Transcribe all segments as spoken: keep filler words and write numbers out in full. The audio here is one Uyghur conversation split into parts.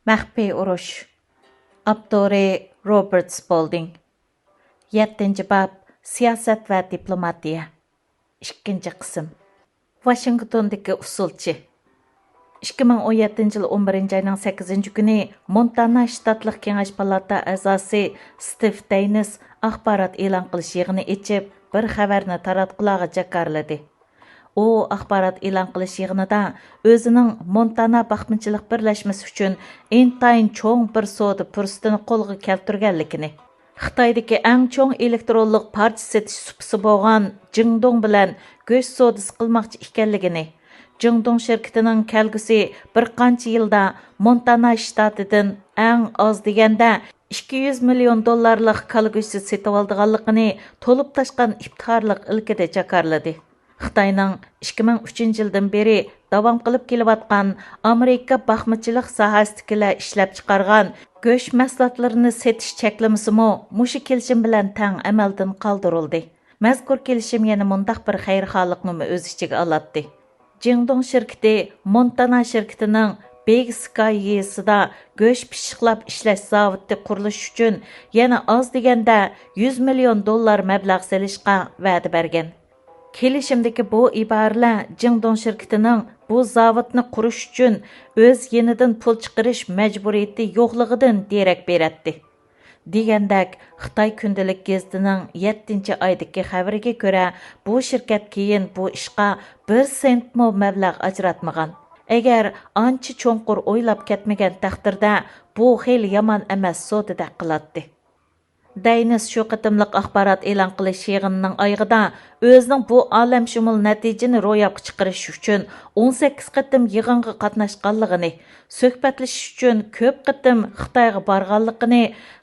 مەخپىي ئۇرۇش. ئاپتورى: روبېرت سپولدىڭ. يەتتىنچى باب، سىياسەت ۋە دىپلوماتىيە. ئىككىنچى قىسىم. ۋاشىنگتوندىكى ئۇسسۇلچى. ئىككى مىڭ ئون يەتتىنچى يىل ئون بىرىنچى ئاينىڭ سەككىزىنچى كۈنى مونتانا شتاتلىق كېڭەش پالاتا ئەزاسى ستىف دەينىس ئاخبارات ئېلان قىلىش يىغىنى ئېچىپ، بىر خەۋەرنى تاراتقۇلارغا جاكارلىدى. ئۇ ئاخبارات ئېلان قىلىش يىغىنىدا ئۆزىنىڭ مونتانا باقمىچىلىق بىرلەشمىسى ئۈچۈن ئىنتايىن چوڭ بىر سودا پۇرسىتىنى قولغا كەلتۈرگەنلىكىنى، خىتايدىكى ئەڭ چوڭ ئېلېكترونلۇق پارچە سېتىش سۇپىسى بولغان جىڭدۇڭ بىلەن گۆش سودىسى قىلماقچى ئىكەنلىكىنى، جىڭدۇڭ شىركىتىنىڭ كەلگۈسى بىر قانچە يىلدا مونتانا شتاتىدىن ئەڭ ئاز دېگەندە ئىككى يۈز مىليون دوللارلىق كالا گۆشى سېتىۋالىدىغانلىقىنى تولۇپ تاشقان ئىپتىخارلىق ئىلكىدە جاكارلىدى. خىتاينىڭ ئىككى مىڭ ئۈچىنچى يىلدىن بېرى داۋام قىلىپ كېلىۋاتقان ئامېرىكا باقمىچىلىق ساھەسىدىكىلەر ئىشلەپچىقارغان گۆش مەھسۇلاتلىرىنى سېتىش چەكلىمىسىمۇ مۇشۇ كېلىشىم بىلەن تەڭ ئەمەلدىن قالدۇرۇلدى. مەزكۇر كېلىشىم يەنە مۇنداق بىر خەيرخاھلىقنىمۇ ئۆز ئىچىگە ئالاتتى. جىڭدۇڭ شىركىتى مونتانا شىركىتىنىڭ بىگ سكاي يېزىسىدا گۆش پىششىقلاپ ئىشلەش زاۋۇتى قۇرۇلۇشى ئۈچۈن يەنە ئاز دېگەندە يۈز مىليون دوللار مەبلەغ سېلىشقا ۋەدە بەرگەن. كېلىشىمدىكى بۇ ئىبارىلەر جىڭدۇڭ شىركىتىنىڭ بۇ زاۋۇتنى قۇرۇش ئۈچۈن ئۆز يېنىدىن پۇل چىقىرىش مەجبۇرىيىتى يوقلۇقىدىن دېرەك بېرەتتى. دېگەندەك، خىتاي كۈندىلىك گېزىتىنىڭ يەتتىنچى ئايدىكى خەۋىرىگە كۆرە، بۇ شىركەت كېيىن بۇ ئىشقا بىر سېنتمۇ مەبلەغ ئاجراتمىغان. ئەگەر ئانچە چوڭقۇر ئويلاپ كەتمىگەن تەقدىردە، بۇ خېلى يامان ئەمەس سودىدەك قىلاتتى. دەينىس شۇ قېتىملىق ئاخبارات ئېلان قىلىش يىغىنىنىڭ ئايىغىدا ئۆزىنىڭ بۇ ئالەمشۇمۇل نەتىجىنى روياپقا چىقىرىش ئۈچۈن ئون سەككىز قېتىم يىغىنغا قاتناشقانلىقىنى، سۆھبەتلىشىش ئۈچۈن كۆپ قېتىم خىتايغا بارغانلىقىنى،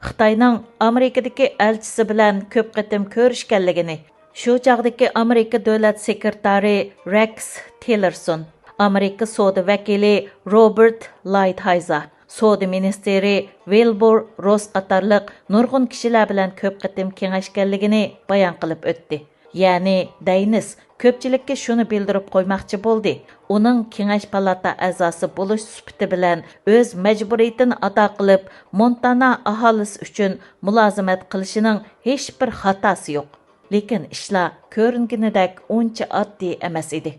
خىتاينىڭ ئامېرىكىدىكى ئەلچىسى بىلەن كۆپ قېتىم كۆرۈشكەنلىكىنى، شۇ چاغدىكى ئامېرىكا دۆلەت سېكرېتارى رېكس تىلېرسون، ئامېرىكا سودا ۋەكىلى روبېرت لايتھايزا، سودا مىنىستىرى ۋىلبۇر روس قاتارلىق نۇرغۇن كىشىلەر بىلەن كۆپ قېتىم كېڭەشكەنلىكىنى بايان قىلىپ ئۆتتى. يەنى دەينىس كۆپچىلىككە شۇنى بىلدۈرۈپ قويماقچى بولدى، ئۇنىڭ كېڭەش پالاتا ئەزاسى بولۇش سۈپىتى بىلەن ئۆز مەجبۇرىيىتىنى ئادا قىلىپ، مونتانا ئاھالىسى ئۈچۈن مۇلازىمەت قىلىشىنىڭ ھېچبىر خاتاسى يوق. لېكىن ئىشلار كۆرۈنگىنىدەك ئۇنچە ئاددىي ئەمەس ئىدى.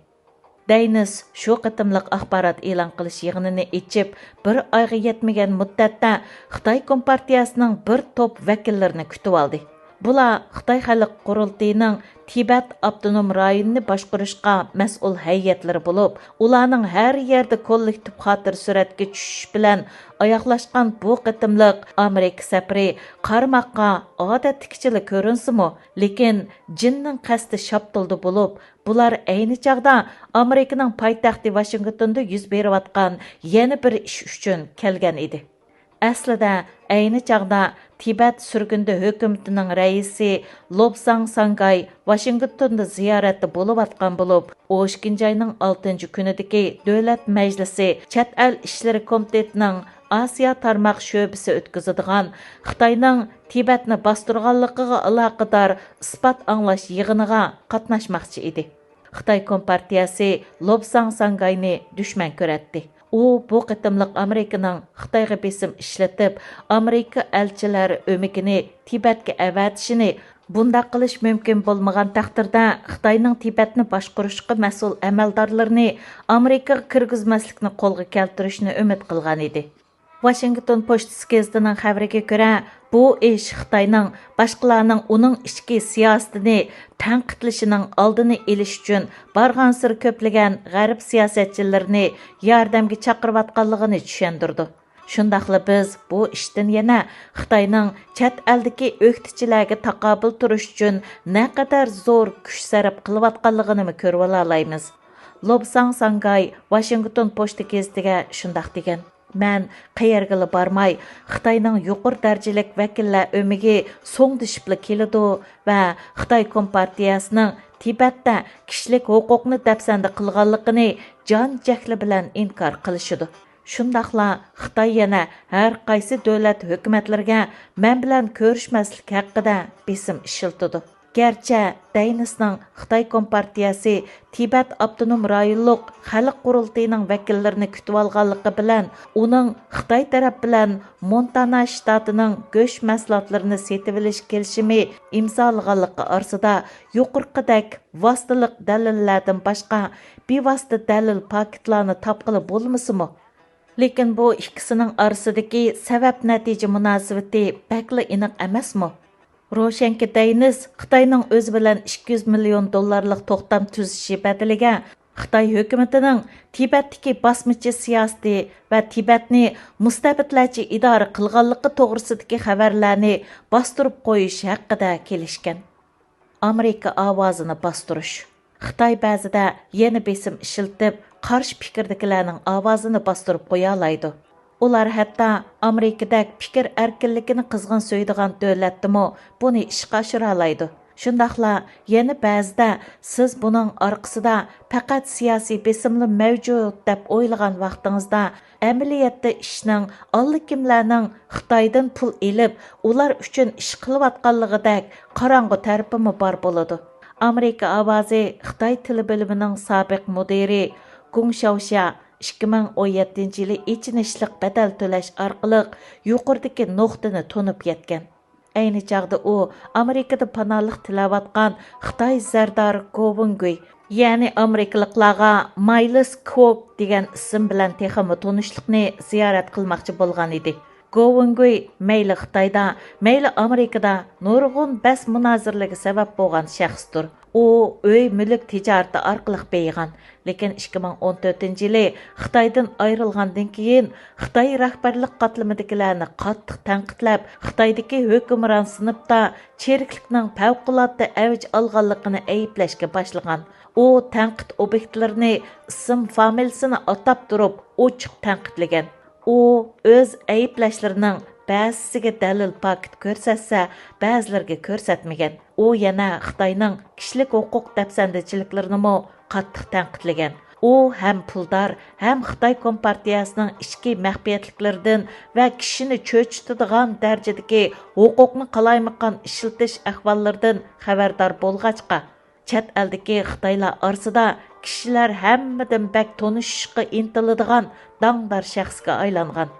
دەينىس شۇ قېتىملىق ئاخبارات ئېلان قىلىش يىغىنىنى ئېچىپ، بىر ئايغا يەتمىگەن مۇددەتتە خىتاي كومپارتىيەسىنىڭ بىر توپ ۋەكىللىرىنى كۈتۈۋالدى. بۇلار خىتاي خەلق قۇرۇلتىيىنىڭ تىبەت ئاپتونوم رايونىنى باشقۇرۇشقا مەسئۇل ھەيئەتلىرى بولۇپ، ئۇلارنىڭ ھەر يەردە كوللېكتىپ خاتىرە سۈرەتكە چۈشۈش بىلەن ئاياغلاشقان بۇ قېتىملىق ئامېرىكا سەپىرى قارىماققا ئادەتتىكىچىلا كۆرۈنسىمۇ، لېكىن جىننىڭ قەستى شاپتۇلدا بولۇپ، بۇلار ئەينى چاغدا ئامېرىكىنىڭ پايتەختى ۋاشىنگتوندا يۈز بېرىۋاتقان يەنە بىر ئىش ئۈچۈن كەلگەن ئىدى. ئەسلىدە، ئەينى چاغدا تىبەت سۈرگۈندە ھۆكۈمىتىنىڭ رەئىسى لوبساڭ ساڭگاي ۋاشىنگتوندا زىيارەتتە بولۇۋاتقان بولۇپ، ئون ئىككىنچى ئاينىڭ ئالتىنچى كۈنىدىكى دۆلەت مەجلىسى چەت ئەل ئىشلىرى كومىتېتىنىڭ ئاسىيا تارماق شۆبىسى ئۆتكۈزىدىغان خىتاينىڭ تىبەتنى باستۇرغانلىقىغا ئالاقىدار ئىسپات ئاڭلاش يىغىنىغا قاتناشماقچى ئىدى. خىتاي كومپارتىيەسى لوبساڭ ساڭگاينى دۈشمەن كۆرەتتى. ئۇ بۇ قېتىملىق ئامېرىكىنىڭ خىتايغا بېسىم ئىشلىتىپ، ئامېرىكا ئەلچىلەر ئۆمىكىنى تىبەتكە ئەۋەتىشىنى، بۇنداق قىلىش مۇمكىن بولمىغان تەقدىردە، خىتاينىڭ تىبەتنى باشقۇرۇشقا مەسئۇل ئەمەلدارلىرىنى ئامېرىكىغا كىرگۈزمەسلىكنى قولغا كەلتۈرۈشنى ئۈمىد قىلغان ئىدى. ۋاشىنگتون پوچتىسى گېزىتىنىڭ خەۋىرىگە كۆرە، بۇ ئىش خىتاينىڭ باشقىلارنىڭ ئۇنىڭ ئىچكى سىياسىتىنى تەنقىدلىشىنىڭ ئالدىنى ئېلىش ئۈچۈن بارغانسېرى كۆپلىگەن غەرب سىياسەتچىلىرىنى ياردەمگە چاقىرىۋاتقانلىقىنى چۈشەندۈرىدۇ. شۇنداقلا بىز بۇ ئىشتىن يەنە خىتاينىڭ چەت ئەلدىكى ئۆكتىچىلەرگە تاقابىل تۇرۇش ئۈچۈن نەقەدەر زور كۈچ سەرپ قىلىۋاتقانلىقىنىمۇ كۆرۈۋالالايمىز. لوبساڭ ساڭگاي ۋاشىنگتون پوچتا گېزىتىگە شۇنداق دېگەن. مەن قەيەرگىلا بارماي، خىتاينىڭ يۇقىرى دەرىجىلىك ۋەكىللەر ئۆمىكى سوڭدىشىپلا كېلىدۇ ۋە خىتاي كومپارتىيەسىنىڭ تىبەتتە كىشىلىك ھوقۇقنى دەپسەندە قىلغانلىقىنى جان جەھلى بىلەن ئىنكار قىلىشىدۇ. شۇنداقلا خىتاي يەنە ھەر قايسى دۆلەت ھۆكۈمەتلىرىگە مەن بىلەن كۆرۈشمەسلىك ھەققىدە بېسىم ئىشلىتىدۇ. گەرچە دەينىسنىڭ خىتاي كومپارتىيەسى تىبەت ئاپتونوم رايونلۇق خەلق قۇرۇلتىيىنىڭ ۋەكىللىرىنى كۈتۈۋالغانلىقى بىلەن، ئۇنىڭ خىتاي تەرەپ بىلەن مونتانا شتاتىنىڭ گۆش مەھسۇلاتلىرىنى سېتىۋېلىش كېلىشىمى ئىمزالىغانلىقى ئارىسىدا يۇقىرىقىدەك ۋاسىتىلىق دەلىللەردىن باشقا بىۋاسىتە دەلىل پاكىتلارنى تاپقىلى بولمىسىمۇ؟ لېكىن بۇ ئىككىسىنىڭ ئارىسىدىكى سەۋەب-نەتىجە مۇناسىۋىتى بەكلا ئېنىق ئەمەسمۇ؟ روشەنكى دەينىس خىتاينىڭ ئۆزى بىلەن ئىككى يۈز مىليون دوللارلىق توختام تۈزۈشى بەدىلىگە خىتاي ھۆكۈمىتىنىڭ تىبەتتىكى باسمىچى سىياسىتى ۋە تىبەتنى مۇستەبىتلەرچە ئىدارە قىلغانلىقى توغرىسىدىكى خەۋەرلەرنى باستۇرۇپ قويۇش ھەققىدە كېلىشكەن. ئامېرىكا ئاۋازىنى باستۇرۇش. خىتاي بەزىدە يەنە بېسىم ئىشلىتىپ، قارشى پىكىردىكىلەرنىڭ ئاۋازىنى باستۇرۇپ قويالايدۇ. ئۇلار ھەتتا ئامېرىكىدەك پىكىر ئەركىنلىكىنى قىزغىن سۆيىدىغان دۆلەتتىمۇ بۇنى ئىشقا ئاشۇرالايدۇ. شۇنداقلا يەنە بەزىدە سىز بۇنىڭ ئارقىسىدا پەقەت سىياسىي بېسىملا مەۋجۇت دەپ ئويلىغان ۋاقتىڭىزدا، ئەمەلىيەتتە ئىشنىڭ ئاللىكىملەرنىڭ خىتايدىن پۇل ئېلىپ، ئۇلار ئۈچۈن ئىش قىلىۋاتقانلىقىدەك قاراڭغۇ تەرىپىمۇ بار بولىدۇ. ئامېرىكا ئاۋازى خىتاي تىلى بۆلۈمىنىڭ سابىق مۇدىرى گۇڭ شياۋشيا ئىككى مىڭ ئون يەتتىنچى يىلى ئېچىنىشلىق بەدەل تۆلەش ئارقىلىق يۇقىرىدىكى نۇقتىنى تونۇپ يەتكەن. ئەينى چاغدا ئۇ ئامېرىكىدا پاناھلىق تىلەۋاتقان خىتاي زەردارى گوۋېنگۈي، يەنى ئامېرىكىلىقلارغا مايلىس كوك دېگەن ئىسىم بىلەن تېخىمۇ تونۇشلۇقنى زىيارەت قىلماقچى بولغان ئىدى. گوۋېنگۈي مەيلى خىتايدا، مەيلى ئامېرىكىدا نۇرغۇن بەس مۇنازىرىلەرگە سەۋەب بولغان شەخستۇر. ئۇ ئۆي مۈلۈك تىجارىتى ئارقىلىق بېيىغان. لېكىن ئىككى مىڭ ئون تۆتىنچى يىلى خىتايدىن ئايرىلغاندىن كېيىن، خىتاي رەھبەرلىك قاتلىمىدىكىلەرنى قاتتىق تەنقىدلەپ، خىتايدىكى ھۆكۈمران سىنىپتا چىرىكلىكنىڭ پەۋقۇلئاددە ئەۋج ئالغانلىقىنى ئەيىبلەشكە باشلىغان. ئۇ تەنقىد ئوبيېكتلىرىنى ئىسىم فامىلىسىنى ئاتاپ تۇرۇپ ئوچۇق تەنقىدلىگەن. ئۇ ئۆز ئەيىبلەشلىرىنىڭ بەزىسىگە دەلىل پاكىت كۆرسەتسە، بەزىلىرىگە كۆرسەتمىگەن. ئۇ يەنە خىتاينىڭ كىشىلىك ھوقۇق دەپسەندىچىلىكلىرىنىمۇ قاتتىق تەنقىدلىگەن. ئۇ ھەم پۇلدار، ھەم خىتاي كومپارتىيەسىنىڭ ئىچكى مەخپىيەتلىكلىرىدىن ۋە كىشىنى چۆچۈتىدىغان دەرىجىدىكى ھوقۇقنى قالايمىقان ئىشلىتىش ئەھۋاللىرىدىن خەۋەردار بولغاچقا، چەت ئەلدىكى خىتايلار ئارىسىدا كىشىلەر ھەممىدىن بەك تونۇشۇشقا ئىنتىلىدىغان داڭدار شەخسكە ئايلانغان.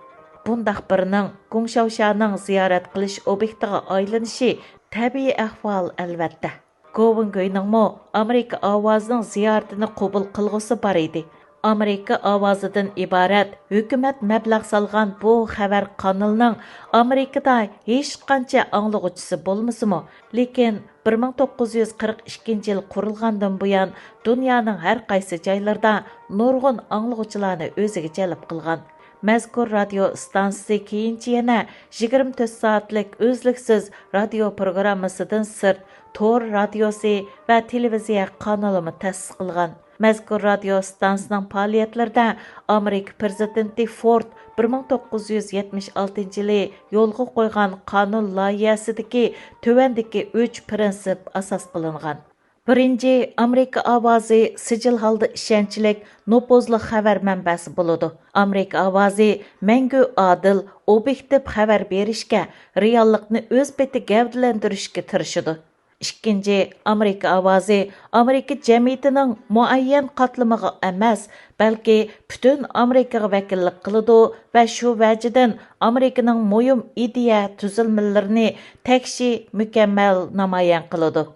بۇنداق بىرىنىڭ گۇڭ شياۋشيانىڭ زىيارەت قىلىش ئوبيېكتىغا ئايلىنىشى تەبىئىي ئەھۋال، ئەلۋەتتە. گوۋېنگۈينىڭمۇ ئامېرىكا ئاۋازىنىڭ زىيارىتىنى قوبۇل قىلغۇسى بار ئىدى. ئامېرىكا ئاۋازىدىن ئىبارەت ھۆكۈمەت مەبلەغ سالغان بۇ خەۋەر قانىلىنىڭ ئامېرىكىدا ھېچقانچە ئاڭلىغۇچىسى بولمىسىمۇ، لېكىن بىر مىڭ توققۇز يۈز قىرىق ئىككىنچى يىل قۇرۇلغاندىن بۇيان، دۇنيانىڭ ھەر قايسى جايلىرىدا نۇرغۇن ئاڭلىغۇچىلارنى ئۆزىگە جەلپ قىلغان. مەزكۇر رادىيو ئىستانسىسى كېيىنچە يەنە يىگىرمە تۆت سائەتلىك ئۈزلۈكسىز رادىيو پروگراممىسىدىن سىرت، تور رادىيوسى ۋە تېلېۋىزىيە قانىلىمۇ تەسىس قىلغان. مەزكۇر رادىيو ئىستانسىسىنىڭ پائالىيەتلىرىدە ئامېرىكا پىرېزىدېنتى فورد بىر مىڭ توققۇز يۈز يەتمىش ئالتىنچى يىلى يولغا قويغان قانۇن لايىھەسىدىكى تۆۋەندىكى ئۈچ پىرىنسىپ ئاساس قىلىنغان. بىرىنچى، ئامېرىكا ئاۋازى سىجىل ھالدا ئىشەنچلىك، نوپۇزلۇق خەۋەر مەنبەسى بولىدۇ. ئامېرىكا ئاۋازى مەڭگۈ ئادىل، ئوبيېكتىپ خەۋەر بېرىشكە، رېئاللىقنى ئۆز پېتى گەۋدىلەندۈرۈشكە تىرىشىدۇ. ئىككىنچى، ئامېرىكا ئاۋازى ئامېرىكا جەمئىيىتىنىڭ مۇئەييەن قاتلىمىغا ئەمەس، بەلكى پۈتۈن ئامېرىكىغا ۋەكىللىك قىلىدۇ ۋە شۇ ۋەجىدىن ئامېرىكىنىڭ مۇھىم ئىدىيە تۈزۈلمىلىرىنى تەكشى مۇكەممەل نامايان قىلىدۇ.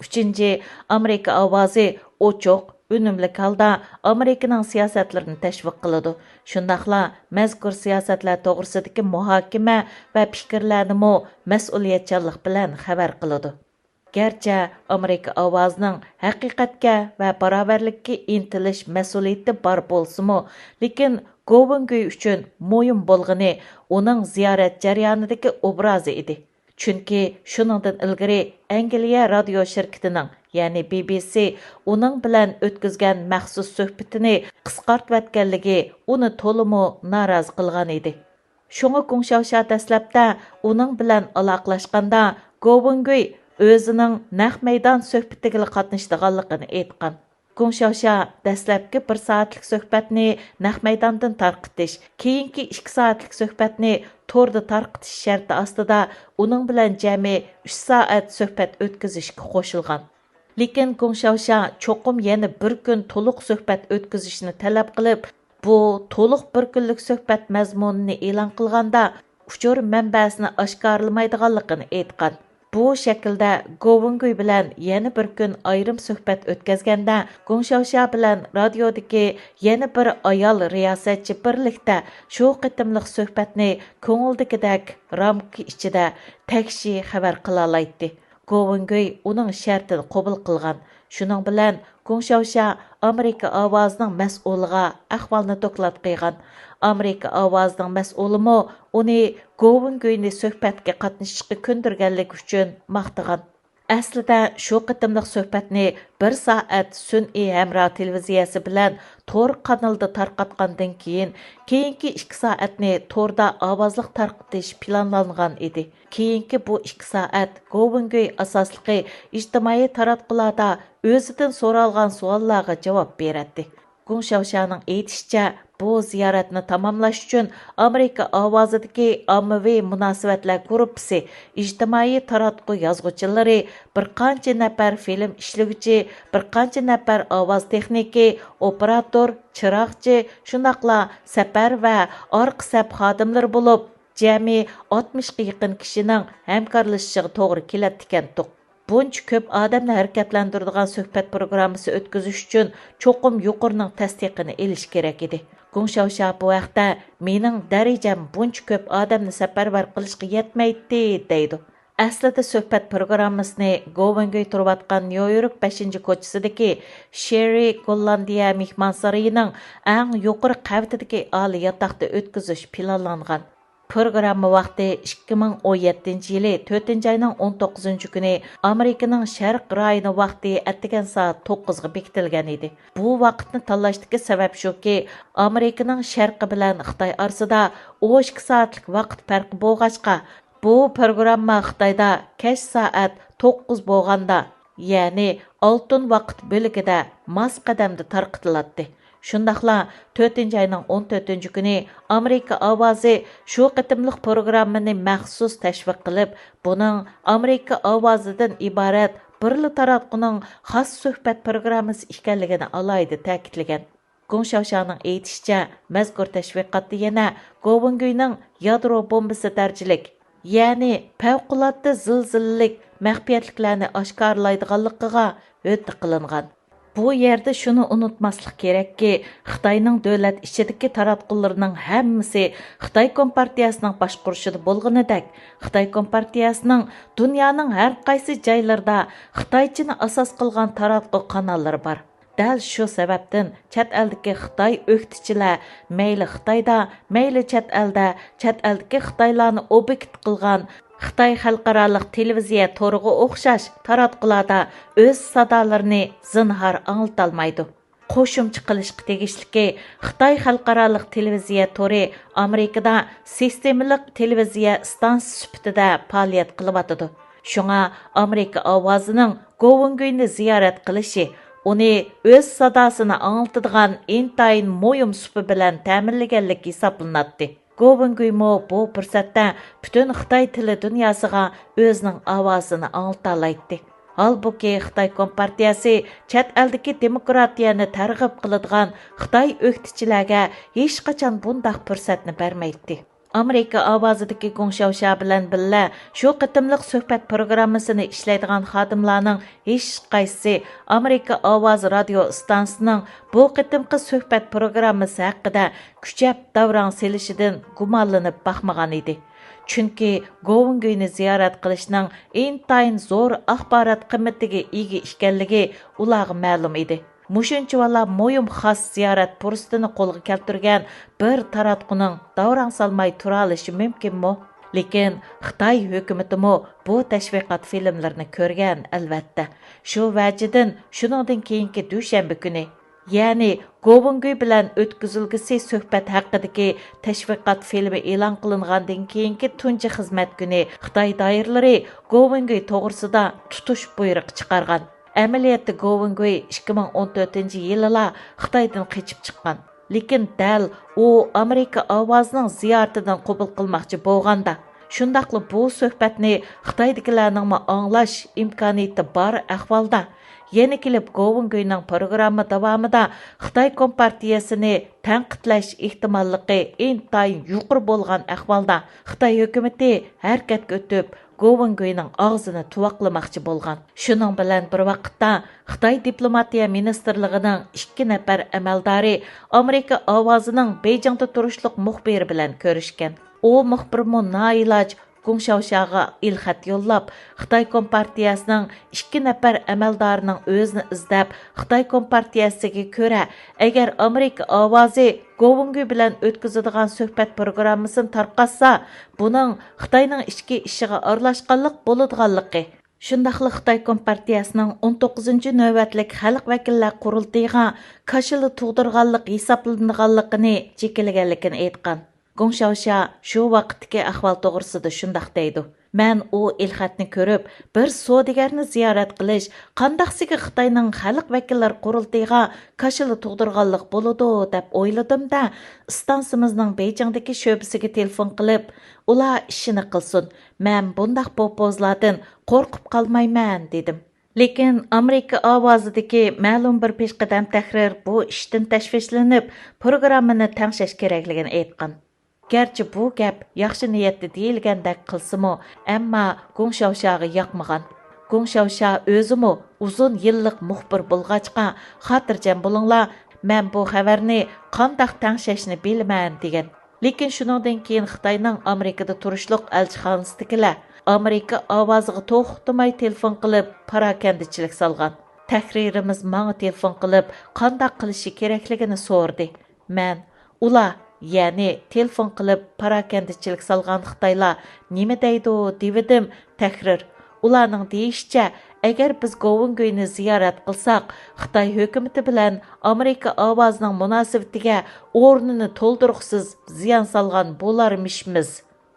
ئۈچىنچى، ئامېرىكا ئاۋازى ئوچۇق، ئۈنۈملۈك ھالدا ئامېرىكىنىڭ سىياسەتلىرىنى تەشۋىق قىلىدۇ. شۇنداقلا مەزكۇر سىياسەتلەر توغرىسىدىكى مۇھاكىمە ۋە پىكىرلەرنىمۇ مەسئۇلىيەتچانلىق بىلەن خەۋەر قىلىدۇ. گەرچە ئامېرىكا ئاۋازىنىڭ ھەقىقەتكە ۋە باراۋەرلىككە ئىنتىلىش مەسئۇلىيىتى بار بولسىمۇ، لېكىن گوۋېنگۈي ئۈچۈن مۇھىم بولغىنى ئۇنىڭ زىيارەت جەريانىدىكى ئوبرازى ئىدى. چۈنكى شۇنىڭدىن ئىلگىرى ئەنگلىيە رادىيو شىركىتىنىڭ، يەنى بى بى سى، ئۇنىڭ بىلەن ئۆتكۈزگەن مەخسۇس سۆھبىتىنى قىسقارتىۋەتكەنلىكى ئۇنى تولىمۇ نارازى قىلغان ئىدى. شۇڭا گۇڭ شياۋشيا دەسلەپتە ئۇنىڭ بىلەن ئالاقىلەشكەندە، گوۋېنگۈي ئۆزىنىڭ نەق مەيدان سۆھبىتىگىلا قاتنىشىدىغانلىقىنى ئېيتقان. گۇڭ شياۋشيا دەسلەپكى بىر سائەتلىك سۆھبەتنى نەق مەيداندىن تارقىتىش، كېيىنكى ئىككى سائەتلىك سۆھبەتنى توردا تارقىتىش شەرتى ئاستىدا ئۇنىڭ بىلەن جەمئىي ئۈچ سائەت سۆھبەت ئۆتكۈزۈشكە قوشۇلغان. لېكىن گۇڭ شياۋشيا چوقۇم يەنە بىر كۈن تولۇق سۆھبەت ئۆتكۈزۈشنى تەلەپ قىلىپ، بۇ تولۇق بىر كۈنلۈك سۆھبەت مەزمۇنىنى ئېلان قىلغاندا، ئۇچۇر مەنبەسىنى ئاشكارىلىمايدىغانلىقىنى ئېيتقان. بۇ شەكىلدە گوۋۇنگۈي بىلەن يەنە بىر كۈن ئايرىم سۆھبەت ئۆتكەزگەندە، گۇڭ شياۋشيا بىلەن رادىيودىكى يەنە بىر ئايال رىياسەتچى بىرلىكتە شۇ قېتىملىق سۆھبەتنى كۆڭۈلدىكىدەك رامكا ئىچىدە تەكشى خەۋەر قىلالايتتى. گوۋۇنگۈي ئۇنىڭ شەرتىنى قوبۇل قىلغان. شۇنىڭ بىلەن گۇڭ شياۋشيا ئامېرىكا ئاۋازىنىڭ مەسئۇلىغا ئەھۋالنى دوكلات قىلغان. ئامېرىكا ئاۋازىنىڭ مەسئۇلىمۇ ئۇنى گوۋۇنگۈينى سۆھبەتكە قاتنىشىشقا كۆندۈرگەنلىكى ئۈچۈن ماختىغان. ئەسلىدە شۇ قېتىملىق سۆھبەتنى بىر سائەت سۈنئىي ھەمراھ تېلېۋىزىيەسى بىلەن تور قانىلىدا تارقاتقاندىن كېيىن، كېيىنكى ئىككى سائەتنى توردا ئاۋازلىق تارقىتىش پىلانلانغان ئىدى. كېيىنكى بۇ ئىككى سائەت گوۋۇنگۈي ئاساسلىقى ئىجتىمائىي تاراتقۇلاردا ئۆزىدىن سورالغان سوئاللارغا جاۋاب بېرەتتى. گۇڭ شياۋشيانىڭ ئېيتىشىچە، بۇ زىيارەتنى تاماملاش ئۈچۈن ئامېرىكا ئاۋازىدىكى ئاممىۋى مۇناسىۋەتلەر گۇرۇپپىسى ئىجتىمائىي تاراتقۇ يازغۇچىلىرى بىر قانچە نەپەر فىلىم ئىشلىگۈچى، بىر قانچە نەپەر ئاۋاز تېخنىكى، ئوپېراتور، چىراغچى، شۇنداقلا سەپەر ۋە ئارقا سەپ خادىملىرى بولۇپ، جەمئىي ئاتمىشقا يېقىن كىشىنىڭ ھەمكارلىشىشىغا توغرا كېلەتتىكەنتۇق. بۇنچە كۆپ ئادەمنى ھەرىكەتلەندۈرىدىغان سۆھبەت پروگراممىسى ئۆتكۈزۈش ئۈچۈن چوقۇم يۇقىرىنىڭ تەستىقىنى ئېلىش كېرەك ئىدى. گۇڭ شياۋشيا بۇ ھەقتە، مېنىڭ دەرىجەم بۇنچە كۆپ ئادەمنى سەپەرۋەر قىلىشقا يەتمەيتتى، دەيدۇ. ئەسلىدە سۆھبەت پروگراممىسىنى گوۋۇنگۈي تۇرۇۋاتقان نيۇ يورك بەشىنچى كوچىسىدىكى شېرى گوللاندىيە مېھمانسارىيىنىڭ ئەڭ يۇقىرى قەۋىتىدىكى ئالىي ياتاقتا ئۆتكۈزۈش پىلانلانغان. پروگرامما ۋاقتى ئىككى مىڭ ئون يەتتىنچى يىلى تۆتىنچى ئاينىڭ ئون توققۇزىنچى كۈنى ئامېرىكىنىڭ شەرق رايونى ۋاقتى ئەتىگەن سائەت توققۇزغا بېكىتىلگەن ئىدى. بۇ ۋاقىتنى تاللاشتىكى سەۋەب شۇكى، ئامېرىكىنىڭ شەرقى بىلەن خىتاي ئارىسىدا ئون ئىككى سائەتلىك ۋاقىت پەرقى بولغاچقا، بۇ پروگرامما خىتايدا كەچ سائەت توققۇز بولغاندا، يەنى ئالتۇن ۋاقىت بۆلىكىدە ماس قەدەمدە تارقىتىلاتتى. شۇنداقلا تۆتىنچى ئاينىڭ ئون تۆتىنچى كۈنى ئامېرىكا ئاۋازى شۇ قېتىملىق پروگراممىنى مەخسۇس تەشۋىق قىلىپ، بۇنىڭ ئامېرىكا ئاۋازىدىن ئىبارەت بىرلا تاراتقۇنىڭ خاس سۆھبەت پروگراممىسى ئىكەنلىكىنى ئالاھىدە تەكىتلىگەن. گۇڭ شياۋشيانىڭ ئېيتىشىچە، مەزكۇر تەشۋىقاتتا يەنە گوۋۇنگۈينىڭ يادرو بومبىسى دەرىجىلىك، يەنى پەۋقۇلئاددە زىلزىلىلىك مەخپىيەتلىكلەرنى ئاشكارىلايدىغانلىقىغا ھۆددە قىلىنغان. بۇ يەردە شۇنى ئۇنتۇماسلىق كېرەككى، خىتاينىڭ دۆلەت ئىچىدىكى تاراتقۇلىرىنىڭ ھەممىسى خىتاي كومپارتىيەسىنىڭ باشقۇرۇشىدا بولغىنىدەك، خىتاي كومپارتىيەسىنىڭ دۇنيانىڭ ھەر قايسى جايلىرىدا خىتايچىنى ئاساس قىلغان تاراتقۇ قاناللىرى بار. دەل شۇ سەۋەبتىن چەت ئەلدىكى خىتاي ئۆكتىچىلەر مەيلى خىتايدا، مەيلى چەت ئەلدە، چەت ئەلدىكى خىتايلارنى ئوبيېكت قىلغان خىتاي خەلقئارالىق تېلېۋىزىيە تورىغا ئوخشاش تاراتقۇلاردا ئۆز سادالىرىنى زىنھار ئاڭلىتالمايدۇ. قوشۇمچە قىلىشقا تېگىشلىكى، خىتاي خەلقئارالىق تېلېۋىزىيە تورى ئامېرىكىدا سىستېمىلىق تېلېۋىزىيە ئىستانسىسى سۈپىتىدە پائالىيەت قىلىۋاتىدۇ. شۇڭا ئامېرىكا ئاۋازىنىڭ گوۋۇنگۈينى زىيارەت قىلىشى ئۇنى ئۆز ساداسىنى ئاڭلىتىدىغان ئىنتايىن مۇھىم سۇپا بىلەن تەمىنلىگەنلىك ھېسابلىناتتى. گوۋۇنگۈيمۇ بۇ پۇرسەتتە پۈتۈن خىتاي تىلى دۇنياسىغا ئۆزىنىڭ ئاۋازىنى ئاڭلىتالايتتى. ھالبۇكى، خىتاي كومپارتىيەسى چەت ئەلدىكى دېموكراتىيەنى تەرغىب قىلىدىغان خىتاي ئۆكتىچىلەرگە ھېچقاچان بۇنداق پۇرسەتنى بەرمەيتتى. ئامېرىكا ئاۋازىدىكى گۇڭ شياۋشيا بىلەن بىللە شۇ قېتىملىق سۆھبەت پروگراممىسىنى ئىشلەيدىغان خادىملارنىڭ ھېچقايسىسى ئامېرىكا ئاۋازى رادىيو ئىستانسىسىنىڭ بۇ قېتىمقى سۆھبەت پروگراممىسى ھەققىدە كۈچەپ داۋراڭ سېلىشىدىن گۇمانلىنىپ باقمىغان ئىدى. چۈنكى گوۋۇنگۈينى زىيارەت قىلىشنىڭ ئىنتايىن زور ئاخبارات قىممىتىگە ئىگە ئىكەنلىكى ئۇلارغا مەلۇم ئىدى. مۇشۇنچىۋالا مۇھىم خاس زىيارەت پۇرسىتىنى قولغا كەلتۈرگەن بىر تاراتقۇنىڭ داۋراڭ سالماي تۇرالىشى مۇمكىنمۇ؟ لېكىن خىتاي ھۆكۈمىتىمۇ بۇ تەشۋىقات فىلىملىرىنى كۆرگەن، ئەلۋەتتە. شۇ ۋەجىدىن شۇنىڭدىن كېيىنكى دۈشەنبە كۈنى، يەنى گوۋۇنگۈي بىلەن ئۆتكۈزۈلگۈسى سۆھبەت ھەققىدىكى تەشۋىقات فىلىمى ئېلان قىلىنغاندىن كېيىنكى تۇنجى خىزمەت كۈنى خىتاي دائىرىلىرى گوۋۇنگۈي توغرىسىدا تۇتۇش بۇيرۇقى چىقارغان. ئەمەلىيەتتە گوۋۇنگۈي ئىككى مىڭ ئون تۆتىنچى يىلىلا خىتايدىن قېچىپ چىققان. لېكىن دەل ئۇ ئامېرىكا ئاۋازىنىڭ زىيارىتىدىن قوبۇل قىلماقچى بولغاندا، شۇنداقلا بۇ سۆھبەتنى خىتايدىكىلەرنىڭمۇ ئاڭلاش ئىمكانىيىتى بار ئەھۋالدا، يەنە كېلىپ گوۋۇڭگۈينىڭ پروگرامما داۋامىدا خىتاي كومپارتىيەسىنى تەنقىدلەش ئېھتىماللىقى ئىنتايىن يۇقىرى بولغان ئەھۋالدا، خىتاي ھۆكۈمىتى ھەرىكەتكە ئۆتۈپ، گوۋۇڭگۈينىڭ ئاغزىنى تۇۋاقلىماقچى بولغان. شۇنىڭ بىلەن بىر ۋاقىتتا، خىتاي دىپلوماتىيە مىنىستىرلىقىنىڭ ئىككى نەپەر ئەمەلدارى ئامېرىكا ئاۋازىنىڭ بېيجىڭدا تۇرۇشلۇق مۇخبىرى بىلەن كۆرۈشكەن. ئۇ مۇخبىرمۇ نائىلاج گۇڭ شياۋشياغا ئېلخەت يوللاپ، خىتاي كومپارتىيەسىنىڭ ئىككى نەپەر ئەمەلدارىنىڭ ئۆزىنى ئىزدەپ، خىتاي كومپارتىيەسىگە كۆرە، ئەگەر ئامېرىكا ئاۋازى گوۋۇڭگۈي بىلەن ئۆتكۈزىدىغان سۆھبەت پروگراممىسىنى تارقاتسا، بۇنىڭ خىتاينىڭ ئىچكى ئىشىغا ئارىلاشقانلىق بولىدىغانلىقى، شۇنداقلا خىتاي كومپارتىيەسىنىڭ ئون توققۇزىنچى نۆۋەتلىك خەلق ۋەكىللەر قۇرۇلتىيىغا كاشىلا تۇغدۇرغانلىق ھېسابلىنىدىغانلىقىنى جېكىلىگەنلىكىنى ئېيتقان. گۇڭ شياۋشيا شۇ ۋاقىتتىكى ئەھۋال توغرىسىدا شۇنداق دەيدۇ: مەن ئۇ ئېلخەتنى كۆرۈپ، بىر سودىگەرنى زىيارەت قىلىش قانداقسىگە خىتاينىڭ خەلق ۋەكىللەر قۇرۇلتىيىغا كاشىلا تۇغدۇرغانلىق بولىدۇ دەپ ئويلىدىم-دە، ئىستانسىمىزنىڭ بېيجىڭدىكى شۆبىسىگە تېلېفون قىلىپ، ئۇلار ئىشىنى قىلسۇن، مەن بۇنداق پوپوزلاردىن قورقۇپ قالمايمەن، دېدىم. لېكىن ئامېرىكا ئاۋازىدىكى مەلۇم بىر پېشقەدەم تەھرىر بۇ ئىشتىن تەشۋىشلىنىپ، پروگراممىنى تەڭشەش كېرەكلىكىنى ئېيتقان. گەرچە بۇ گەپ ياخشى نىيەتتە دېيىلگەندەك قىلسىمۇ، ئەمما گۇڭ شياۋشياغا ياقمىغان. گۇڭ شياۋشيا ئۆزىمۇ ئۇزۇن يىللىق مۇخبىر بولغاچقا، خاتىرجەم بولۇڭلار، مەن بۇ خەۋەرنى قانداق تەڭشەشنى بىلىمەن، دېگەن. لېكىن شۇنىڭدىن كېيىن خىتاينىڭ ئامېرىكىدا تۇرۇشلۇق ئەلچىخانىسىدىكىلەر ئامېرىكا ئاۋازىغا توختىماي تېلېفون قىلىپ پاراكەندىچىلىك سالغان. تەھرىرىمىز ماڭا تېلېفون قىلىپ قانداق قىلىشى كېرەكلىكىنى سورىدى. مەن، ئۇلار، يەنى تېلېفون قىلىپ پاراكەندىچىلىك سالغان خىتايلار نېمە دەيدۇ دېۋىدىم. تەھرىر، ئۇلارنىڭ دېيىشىچە، ئەگەر بىز گوۋۇڭگۈينى زىيارەت قىلساق، خىتاي ھۆكۈمىتى بىلەن ئامېرىكا ئاۋازىنىڭ مۇناسىۋىتىگە ئورنىنى تولدۇرغۇسىز زىيان سالغان بولارمىشمىز،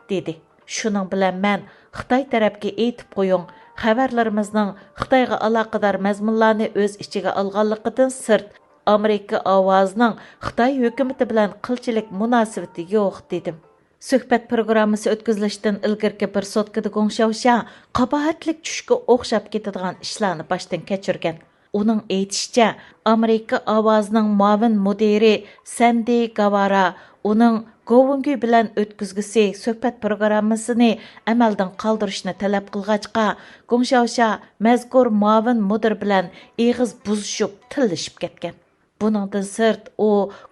دېدى. شۇنىڭ بىلەن مەن، خىتاي تەرەپكە ئېيتىپ قويۇڭ، خەۋەرلىرىمىزنىڭ خىتايغا ئالاقىدار مەزمۇنلارنى ئۆز ئىچىگە ئالغانلىقىدىن سىرت، ئامېرىكا ئاۋازىنىڭ خىتاي ھۆكۈمىتى بىلەن قىلچىلىك مۇناسىۋىتى يوق، دېدىم. سۆھبەت پروگراممىسى ئۆتكۈزۈلۈشتىن ئىلگىرىكى بىر سوتكىدا گۇڭ شياۋشيا قاباھەتلىك چۈشكە ئوخشاپ كېتىدىغان ئىشلارنى باشتىن كەچۈرگەن. ئۇنىڭ ئېيتىشىچە، ئامېرىكا ئاۋازىنىڭ مۇئاۋىن مۇدىرى سەندى گاۋارا ئۇنىڭ گوۋۇڭگۈي بىلەن ئۆتكۈزگۈسى سۆھبەت پروگراممىسىنى ئەمەلدىن قالدۇرۇشنى تەلەپ قىلغاچقا، گۇڭ شياۋشيا مەزكۇر مۇئاۋىن مۇدىر بىلەن ئېغىز بۇزۇشۇپ، تىللىشىپ كەتكەن. بۇنىڭدىن سىرت، ئۇ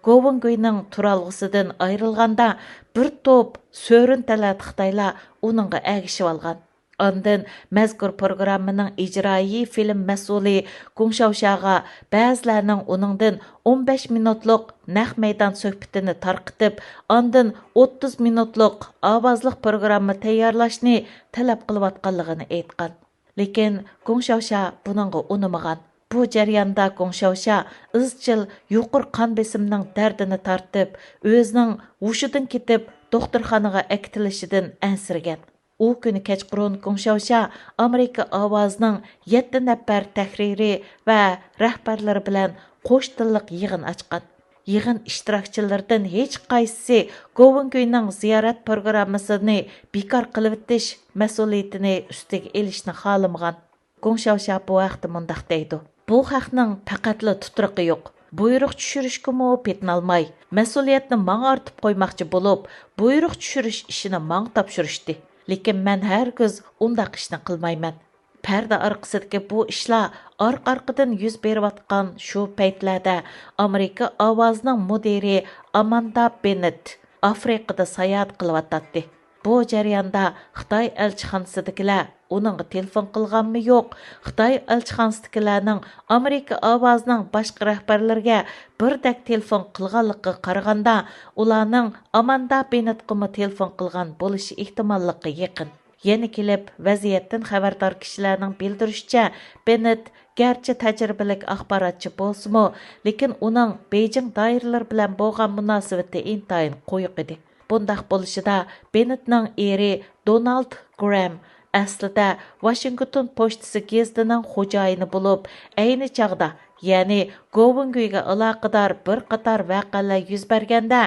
گوۋۇڭگۈينىڭ تۇرالغۇسىدىن ئايرىلغاندا، بىر توپ سۆرۈن تەلەت خىتايلار ئۇنىڭغا ئەگىشىۋالغان. ئاندىن مەزكۇر پروگراممىنىڭ ئىجرائىي فىلىم مەسئۇلى گۇڭ شياۋشياغا بەزىلەرنىڭ ئۇنىڭدىن ئون بەش مىنۇتلۇق نەق مەيدان سۆھبىتىنى تارقىتىپ، ئاندىن ئوتتۇز مىنۇتلۇق ئاۋازلىق پروگرامما تەييارلاشنى تەلەپ قىلىۋاتقانلىقىنى ئېيتقان. لېكىن گۇڭ شياۋشيا بۇنىڭغا ئۇنىمىغان. بۇ جەرياندا گۇڭ شياۋشيا ئىزچىل يۇقىرى قان بېسىمىنىڭ دەردىنى تارتىپ، ئۆزىنىڭ ھوشىدىن كېتىپ، دوختۇرخانىغا ئەكېتىلىشىدىن ئەنسىرىگەن. ئۇ كۈنى كەچقۇرۇن گۇڭ شياۋشيا ئامېرىكا ئاۋازىنىڭ يەتتە نەپەر تەھرىرى ۋە رەھبەرلىرى بىلەن قوش تىللىق يىغىن ئاچقان. يىغىن ئىشتىراكچىلىرىدىن ھېچقايسىسى گوۋۇڭگۈينىڭ زىيارەت پروگراممىسىنى بىكار قىلىۋېتىش مەسئۇلىيىتىنى ئۈستىگە ئېلىشنى خالىمىغان. گۇڭ شياۋشيا بۇ ھەقتە مۇنداق دەيدۇ: بۇ خەقنىڭ پەقەتلا تۇترىقى يوق. بۇيرۇق چۈشۈرۈشكىمۇ پېتىنالماي، مەسئۇلىيەتنى ماڭا ئارتىپ قويماقچى بولۇپ، بۇيرۇق چۈشۈرۈش ئىشىنى ماڭا تاپشۇرۇشتى. لېكىن مەن ھەرگىز ئۇنداق ئىشنى قىلمايمەن. پەردە ئارقىسىدىكى بۇ ئىشلار ئارقا-ئارقىدىن يۈز بېرىۋاتقان شۇ پەيتلەردە ئامېرىكا ئاۋازىنىڭ مۇدىرى ئاماندا بېننېت ئافرىقىدا ساياھەت قىلىۋاتاتتى. بۇ جەرياندا خىتاي ئەلچىخانىسىدىكىلەر ئۇنىڭغا تېلېفون قىلغانمۇ يوق. خىتاي ئەلچىخانىسىدىكىلەرنىڭ ئامېرىكا ئاۋازىنىڭ باشقا رەھبەرلىرىگە بىردەك تېلېفون قىلغانلىقىغا قارىغاندا، ئۇلارنىڭ ئاماندا بېننېتقىمۇ تېلېفون قىلغان بولۇشى ئېھتىماللىققا يېقىن. يەنە كېلىپ، ۋەزىيەتتىن خەۋەردار كىشىلەرنىڭ بىلدۈرۈشىچە، بېننېت گەرچە تەجرىبىلىك ئاخباراتچى بولسىمۇ، لېكىن ئۇنىڭ بېيجىڭ دائىرىلىرى بىلەن بولغان مۇناسىۋىتى ئىنتايىن قويۇق ئىدى. بۇنداق بولۇشىدا، بېننېتنىڭ ئېرى دونالد گرام ئەسلىدە ۋاشىنگتون پوچتىسى گېزىتىنىڭ خوجايىنى بولۇپ، ئەينى چاغدا، يەنى گوۋۇڭگۈيگە ئالاقىدار بىر قاتار ۋەقەلەر يۈز بەرگەندە،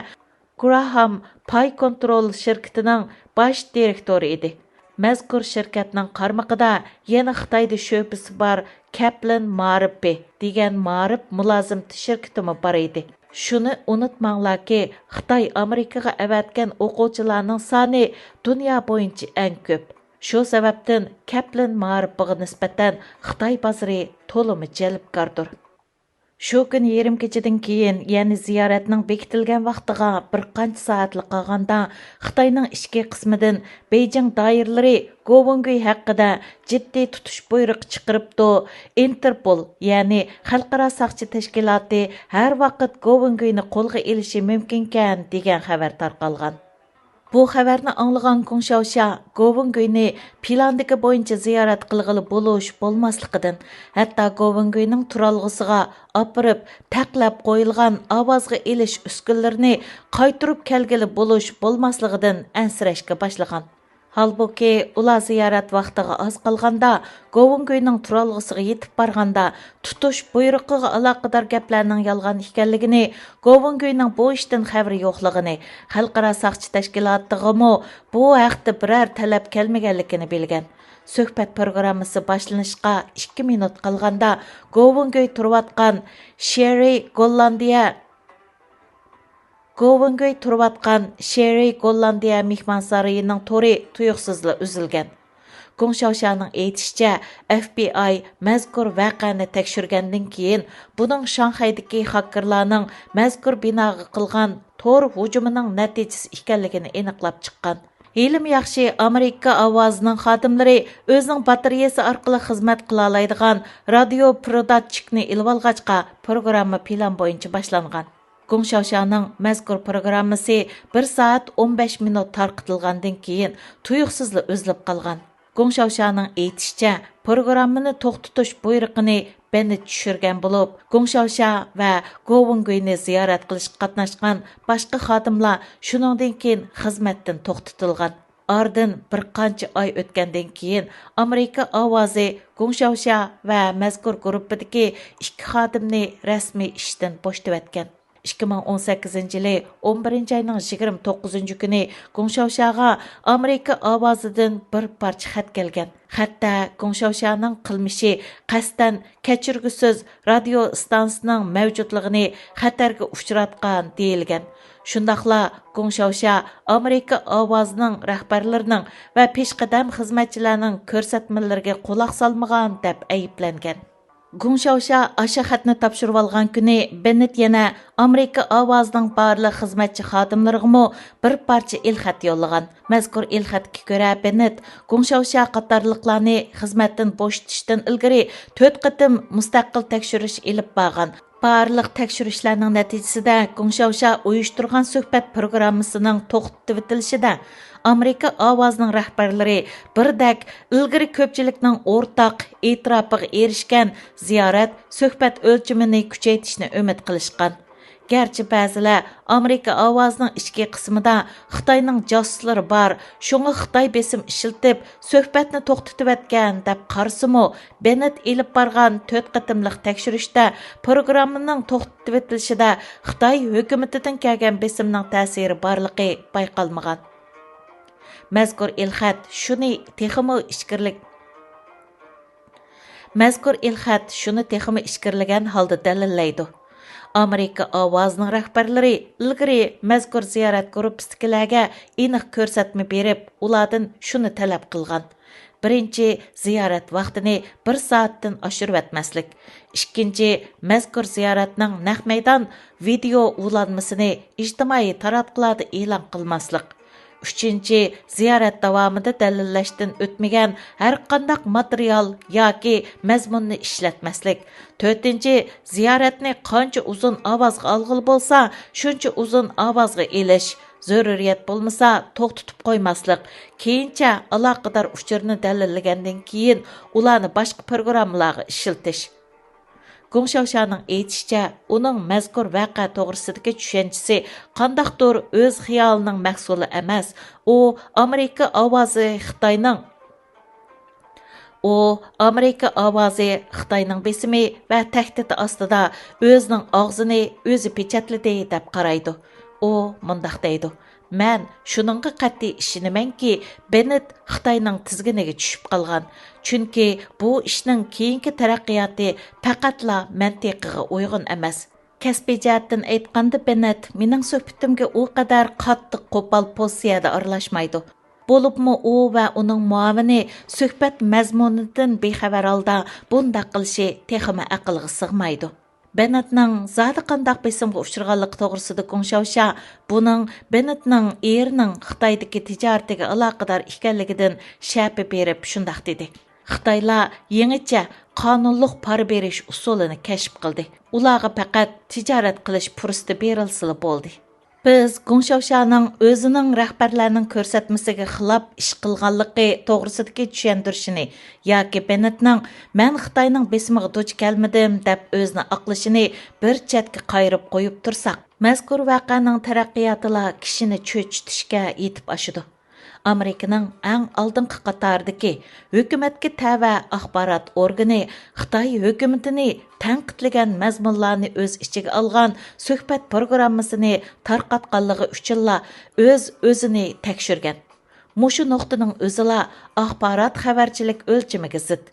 گراھام پاي كونترول شىركىتىنىڭ باش دىرېكتورى ئىدى. مەزكۇر شىركەتنىڭ قارمىقىدا يەنە خىتايدا شۆبىسى بار كەپلىن مائارىپى دېگەن مائارىپ مۇلازىمىتى شىركىتىمۇ بار ئىدى. شۇنى ئۇنتۇماڭلاركى، خىتاي ئامېرىكىغا ئەۋەتكەن ئوقۇغۇچىلارنىڭ سانى دۇنيا بويىچە ئەڭ كۆپ. شۇ سەۋەبتىن كەپلىن مائارىپىغا نىسبەتەن خىتاي بازىرى تولىمۇ جەلپكاردۇر. شۇ كۈنى يېرىم كېچىدىن كېيىن، يەنى زىيارەتنىڭ بېكىتىلگەن ۋاقتىغا بىر قانچە سائەتلا قالغاندا، خىتاينىڭ ئىچكى قىسمىدىن بېيجىڭ دائىرىلىرى گوۋۇڭگۈي ھەققىدە جىددىي تۇتۇش بۇيرۇقى چىقىرىپتۇ، ئىنتېرپول، يەنى خەلقئارا ساقچى تەشكىلاتى ھەر ۋاقىت گوۋۇڭگۈينى قولغا ئېلىشى مۇمكىنكەن، دېگەن خەۋەر تارقالغان. بۇ خەۋەرنى ئاڭلىغان گۇڭ شياۋشيا گوۋۇڭگۈينى پىلاندىكى بويىچە زىيارەت قىلغىلى بولۇش بولماسلىقىدىن، ھەتتا گوۋۇڭگۈينىڭ تۇرالغۇسىغا ئاپىرىپ تەقلەپ قويۇلغان ئاۋازغا ئېلىش ئۈسكۈنىلىرىنى قايتۇرۇپ كەلگىلى بولۇش بولماسلىقىدىن ئەنسىرەشكە باشلىغان. ھالبۇكى، ئۇلار زىيارەت ۋاقتىغا ئاز قالغاندا، گوۋۇڭگۈينىڭ تۇرالغۇسىغا يېتىپ بارغاندا، تۇتۇش بۇيرۇقىغا ئالاقىدار گەپلەرنىڭ يالغان ئىكەنلىكىنى، گوۋۇڭگۈينىڭ بۇ ئىشتىن خەۋىرى يوقلۇقىنى، خەلقئارا ساقچى تەشكىلاتىغىمۇ بۇ ھەقتە بىرەر تەلەپ كەلمىگەنلىكىنى بىلگەن. سۆھبەت پروگراممىسى باشلىنىشقا ئىككى مىنۇت قالغاندا، گوۋۇڭگۈي تۇرۇۋاتقان شېرى گوللاندىيە گوۋۇڭگۈي تۇرۇۋاتقان شېرى گوللاندىيە مېھمانسارىيىنىڭ تورى تۇيۇقسىزلا ئۈزۈلگەن. گۇڭ شياۋشيانىڭ ئېيتىشىچە، ئېف بى ئاي مەزكۇر ۋەقەنى تەكشۈرگەندىن كېيىن، بۇنىڭ شاڭخەيدىكى خاككېرلارنىڭ مەزكۇر بىناغا قىلغان تور ھۇجۇمىنىڭ نەتىجىسى ئىكەنلىكىنى ئېنىقلاپ چىققان. ھېلىمۇ ياخشى، ئامېرىكا ئاۋازىنىڭ خادىملىرى ئۆزىنىڭ باتارېيىسى ئارقىلىق خىزمەت قىلالايدىغان رادىيو پېرېداتچىكنى ئېلىۋالغاچقا، پروگرامما پىلان بويىچە باشلانغان. گۇڭ شياۋشيانىڭ مەزكۇر پروگراممىسى بىر سائەت ئون بەش مىنۇت تارقىتىلغاندىن كېيىن، تۇيۇقسىزلا ئۈزۈلۈپ قالغان. گۇڭ شياۋشيانىڭ ئېيتىشىچە، پروگراممىنى توختىتىش بۇيرۇقىنى بېننېت چۈشۈرگەن بولۇپ، گۇڭ شياۋشيا ۋە گوۋۇڭگۈينى زىيارەت قىلىشقا قاتناشقان باشقا خادىملار شۇنىڭدىن كېيىن خىزمەتتىن توختىتىلغان. ئارىدىن بىر قانچە ئاي ئۆتكەندىن كېيىن، ئامېرىكا ئاۋازى گۇڭ شياۋشيا ۋە مەزكۇر گۇرۇپپىدىكى ئىككى خادىمنى رەسمىي ئىشتىن بوشىتىۋەتكەن. ئىككى مىڭ ئون سەككىزىنچى يىلى ئون بىرىنچى ئاينىڭ يىگىرمە توققۇزىنچى كۈنى گۇڭ شياۋشياغا ئامېرىكا ئاۋازىدىن بىر پارچە خەت كەلگەن. خەتتە گۇڭ شياۋشيانىڭ قىلمىشى قەستەن كەچۈرگۈسىز رادىيو ئىستانسىسىنىڭ مەۋجۇتلۇقىنى خەتەرگە ئۇچراتقان دېيىلگەن. شۇنداقلا گۇڭ شياۋشيا ئامېرىكا ئاۋازىنىڭ رەھبەرلىرىنىڭ ۋە پېشقەدەم خىزمەتچىلەرنىڭ كۆرسەتمىلىرىگە قۇلاق سالمىغان دەپ ئەيىبلەنگەن. گۇڭ شياۋشيا ئاشۇ خەتنى تاپشۇرۇۋالغان كۈنى بېننېت يەنە ئامېرىكا ئاۋازىنىڭ بارلىق خىزمەتچى خادىملىرىغىمۇ بىر پارچە ئېلخەت يوللىغان. مەزكۇر ئېلخەتكە كۆرە، بېننېت گۇڭ شياۋشيا قاتارلىقلارنى خىزمەتتىن بوشىتىشتىن ئىلگىرى تۆت قېتىم مۇستەقىل تەكشۈرۈش ئېلىپ بارغان. بارلىق تەكشۈرۈشلەرنىڭ نەتىجىسىدە، گۇڭ شياۋشيا ئۇيۇشتۇرغان سۆھبەت پروگراممىسىنىڭ توختىتىۋېتىلىشىدە، ئامېرىكا ئاۋازىنىڭ رەھبەرلىرى بىردەك ئىلگىرى كۆپچىلىكنىڭ ئورتاق ئېتىراپىغا ئېرىشكەن زىيارەت، سۆھبەت ئۆلچىمىنى كۈچەيتىشنى ئۈمىد قىلىشقان. گەرچە بەزىلەر ئامېرىكا ئاۋازىنىڭ ئىچكى قىسمىدا خىتاينىڭ جاسۇسلىرى بار، شۇڭا خىتاي بېسىم ئىشلىتىپ، سۆھبەتنى توختىتىۋەتكەن دەپ قارىسىمۇ، بېننېت ئېلىپ بارغان تۆت قېتىملىق تەكشۈرۈشتە پروگراممىنىڭ توختىتىۋېتىلىشىدە خىتاي ھۆكۈمىتىدىن كەلگەن بېسىمنىڭ تەسىرى بارلىقى بايقالمىغان. مەزكۇر ئېلخەت شۇنى تېخىمۇ ئىچكىرىلىك، مەزكۇر ئېلخەت شۇنى تېخىمۇ ئىچكىرىلىگەن ھالدا دەلىللەيدۇ. ئامېرىكا ئاۋازىنىڭ رەھبەرلىرى ئىلگىرى مەزكۇر زىيارەت گۇرۇپپىسىدىكىلەرگە ئېنىق كۆرسەتمە بېرىپ، ئۇلاردىن شۇنى تەلەپ قىلغان. بىرىنچى، زىيارەت ۋاقتىنى بىر سائەتتىن ئاشۇرۇۋەتمەسلىك. ئىككىنچى، مەزكۇر زىيارەتنىڭ نەق مەيدان ۋىدېئو ئۇلانمىسىنى ئىجتىمائىي تاراتقۇلاردا ئېلان قىلماسلىق. ئۈچىنچى، زىيارەت داۋامىدا دەلىللەشتىن ئۆتمىگەن ھەرقانداق ماتېرىيال ياكى مەزمۇننى ئىشلەتمەسلىك. تۆتىنچى، زىيارەتنى قانچە ئۇزۇن ئاۋازغا ئالغىلى بولسا، شۇنچە ئۇزۇن ئاۋازغا ئېلىش. زۆرۈرىيەت بولمىسا، توختىتىپ قويماسلىق. كېيىنچە ئالاقىدار ئۇچۇرنى دەلىللىگەندىن كېيىن، ئۇلارنى باشقا پروگراممىلارغا ئىشلىتىش. گۇڭ شياۋشيانىڭ ئېيتىشىچە، ئۇنىڭ مەزكۇر ۋەقە توغرىسىدىكى چۈشەنچىسى قانداقتۇر ئۆز خىيالىنىڭ مەھسۇلى ئەمەس. ئۇ ئامېرىكا ئاۋازى خىتاينىڭ، ئۇ ئامېرىكا ئاۋازى خىتاينىڭ بېسىمى ۋە تەھدىتى ئاستىدا ئۆزىنىڭ ئاغزىنى ئۆزى پېچەتلىدى دەپ قارايدۇ. ئۇ مۇنداق دەيدۇ: «مەن شۇنىڭغا قەتئىي ئىشىنىمەنكى، بېننېت خىتاينىڭ تىزگىنىگە چۈشۈپ قالغان. چۈنكى بۇ ئىشنىڭ كېيىنكى تەرەققىياتى پەقەتلا مەنتىقىغا ئۇيغۇن ئەمەس.» كەسپىي جەھەتتىن ئېيتقاندا، بېننېت مېنىڭ سۆھبىتىمگە ئۇ قەدەر قاتتىق، قوپال پوزىتسىيەدە ئارىلاشمايدۇ. بولۇپمۇ ئۇ ۋە ئۇنىڭ مۇئاۋىنى سۆھبەت مەزمۇنىدىن بىخەۋەر ھالدا بۇنداق قىلىشى تېخىمۇ ئەقىلگە سىغمايدۇ. بېننېتنىڭ زادى قانداق بېسىمغا ئۇچرىغانلىقى توغرىسىدا گۇڭ شاۋشيا بۇنىڭ بېننېتنىڭ ئېرىنىڭ خىتايدىكى تىجارىتىگە ئالاقىدار ئىكەنلىكىدىن شەپە بېرىپ شۇنداق دېدى: «خىتايلار يېڭىچە قانۇنلۇق پارا بېرىش ئۇسۇلىنى كەشىپ قىلدى. ئۇلارغا پەقەت تىجارەت قىلىش پۇرسىتى بېرىلسىلا بولدى.» بىز گۇڭ شاۋشيانىڭ ئۆزىنىڭ رەھبەرلەرنىڭ كۆرسەتمىسىگە خىلاپ ئىش قىلغانلىقى توغرىسىدىكى چۈشەندۈرۈشىنى ياكى بېننېتنىڭ «مەن خىتاينىڭ بېسىمىغا دۇچ كەلمىدىم» دەپ ئۆزىنى ئاقلىشىنى بىر چەتكە قايرىپ قويۇپ تۇرساق، مەزكۇر ۋەقەنىڭ تەرەققىياتىلا كىشىنى چۆچۈتۈشكە يېتىپ ئاشىدۇ. ئامېرىكىنىڭ ئەڭ ئالدىنقى قاتاردىكى ھۆكۈمەتكە تەۋە ئاخبارات ئورگىنى خىتاي ھۆكۈمىتىنى تەنقىدلىگەن مەزمۇنلارنى ئۆز ئىچىگە ئالغان سۆھبەت پروگراممىسىنى تارقاتقانلىقى ئۈچۈنلا ئۆز-ئۆزىنى تەكشۈرگەن. مۇشۇ نۇقتىنىڭ ئۆزىلا ئاخبارات خەۋەرچىلىك ئۆلچىمىگە زىت.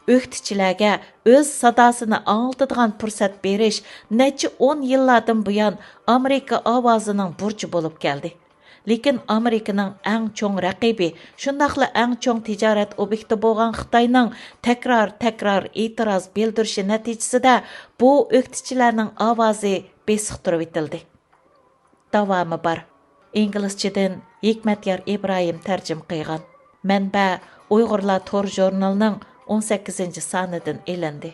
ئۆكتىچىلەرگە ئۆز ساداسىنى ئاڭلىتىدىغان پۇرسەت بېرىش نەچچە ئون يىللاردىن بۇيان ئامېرىكا ئاۋازىنىڭ بۇرچى بولۇپ كەلدى. لېكىن ئامېرىكىنىڭ ئەڭ چوڭ رەقىبى، شۇنداقلا ئەڭ چوڭ تىجارەت ئوبيېكتى بولغان خىتاينىڭ تەكرار-تەكرار ئېتىراز بىلدۈرۈشى نەتىجىسىدە بۇ ئۆكتىچىلەرنىڭ ئاۋازى بېسىقتۇرۇۋېتىلدى. داۋامى بار. ئىنگلىزچىدىن ھېكمەتيار ئىبراھىم تەرجىمە قىلغان. مەنبە: ئۇيغۇرلار تور ژۇرنىلىنىڭ ئون سەككىزىنچى سانىدىن ئېلىندى.